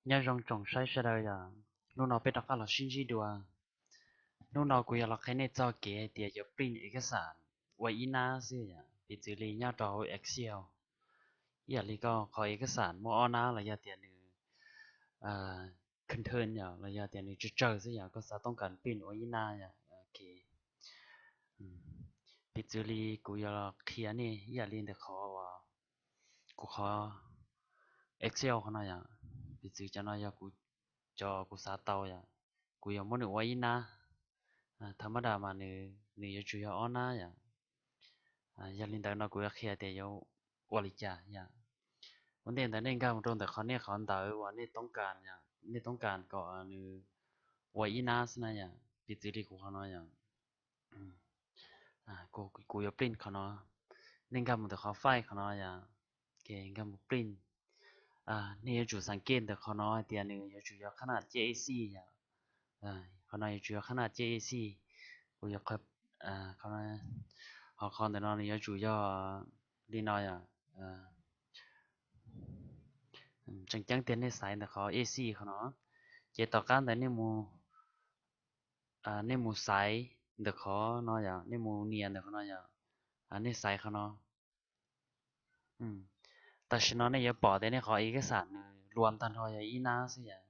Nyob zoo tsoom saib sawv daws yom, hnub no peb rov qab los sib ntsib dua. Hnub no kuv yuav los qhia nej txog kev hais tias yuav print ib kab xam ua ib nab xwb yom. Piv txwv li nyob rau hauv Excel, ib yam li koj qhov ib kab xam muaj ob nab los yog tias nws khwv thwv yom, los yog tias nws tsawg tsawg xwb yom, koj xav toob kas print ua ib nab yom. Piv txwv li kuv yuav los qhia nej ib yam li ntawm qhov uas kuv qhov Excel qhov no yom. Piv txwv cov no yog kuv, cov kuv xav tau yom, kuv yuav muab nws ua ib nab. Thaum mab dam mas nws, nws yuav tsum yog ob nab yom. Yog li ntawd no kuv yuav qhia tias yuav ua li cas yom. Ua ntej ntawd nej nkag mus rau ntawm qhov nej qhov ntawv uas nej toob kas, nej toob kas kom nws ua ib nab xwb na yom. Piv txwv li kuv qhov no yom, kuv yuav print qhov no. Nej nkag mus ntawm qhov file qhov no yom, nkag mus print. Nej yuav tsum xav kej ntawm qhov no hais tias nws yuav tsum yog khab naj ceb A C yom. Qhov no yuav tsum yog khab naj ceb A C. Kuv yuav qhia, qhov, qhov ntawm no nws yuav tsum yog li no yom. Tseem ceeb tiag nej xaiv ntawm qhov A C qhov no, ces tom qab ntawd nej mus, nej mus xaiv ntawm qhov no yom, nej mus nias ntawm qhov no yom, nej xaiv qhov no. Tam sim no nej yuav pom tias nej qhov ib kab xam nws luam tag nrho yog ib nab xwb yom.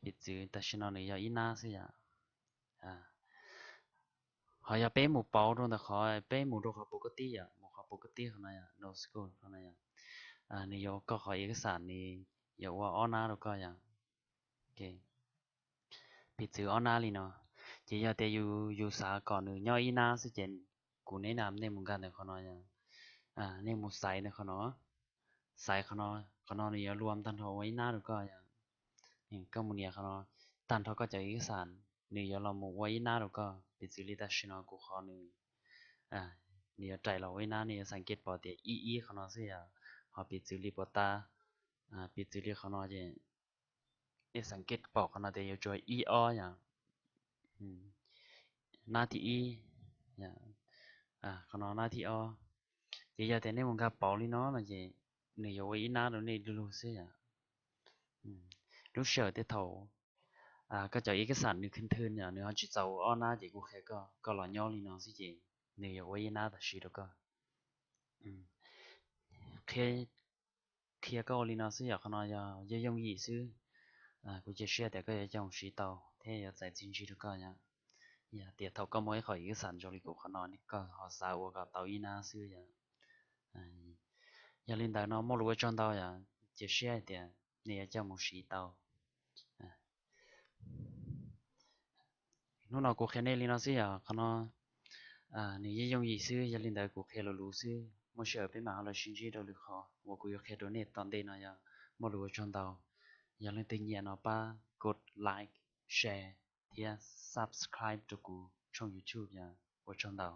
Piv txwv tam sim no nws yog ib nab xwb yom. Ho yog peb mus pauv rau ntawm qhov, peb mus rau qhov pus koj tib yom, mus qhov pus koj tib qhov no yom, no scope qhov no yom, nws yuav, koj qhov ib kab xam nws yuav ua ob nab rau koj yom. Piv txwv ob nab li no. Ces yog tias yus, yus xav kom nws nyob ib nab xwb ces kuv neb na nej mus nkag ntawm qhov no yom, nej mus xaiv ntawm qhov no, xaiv qhov no, qhov no nws yuav luam tag nrho ua ib nab rau koj yom. Koj mus nias qhov no, tag nrho koj cov ib kab xam nws yuav los mus ua ib nab rau koj. Piv txwv li tam sim no kuv qhov nws, nws yuav rais los ua ib nab, nej yuav xav kej pom tias ib ib qhov no xwb yom. Ho piv txwv li puas tab, piv txwv li qhov no ces nej xav kej pom qhov no tias yuav tsum ib ob yom. Nab thib ib, qhov no nab thib ob. Ces yog tias nej mus nkag pauv li no no ces nws yuav ua ib nab rau nej du lug xwb yom. Lub sij hawm tej thaum koj cov ib kab xam nws khwv thwv yom, nws ho tsis txaus ua ob nab ces kuv qhia koj, koj los nyob li no xwb ces nws yuav ua ib nab tam sim rau koj. Qhia, qhia koj ua li no xwb yom, qhov no yog yooj yooj yim xwb. Kuv cia siab tias koj yuav coj mus siv tau thiab yuav txais txiaj ntsig rau koj yom. Yog tias thaum koj muaj ib qhov ib kab xam zoo li kuv qhov no koj ho xav ua kom tau ib nab xwb yom. Yog li ntawd no muaj lus ua tsaug ntau yom, cia siab hais tias nej yuav coj mus siv tau. Hnub no kuv qhia nej li no xwb yom, qhov no nws yeej yooj yim xwb, yog li ntawd kuv qhia lus lus xwb, muaj sij hawm peb mam ho los sib ntsib rau lwm qhov uas kuv yuav qhia rau nej tom ntej no yom. Muaj lus ua tsaug ntau, yog leej twg nyiam no pab kov like, share thiab subscribe rau kuv tshooj YouTube yom, ua tsaug ntau.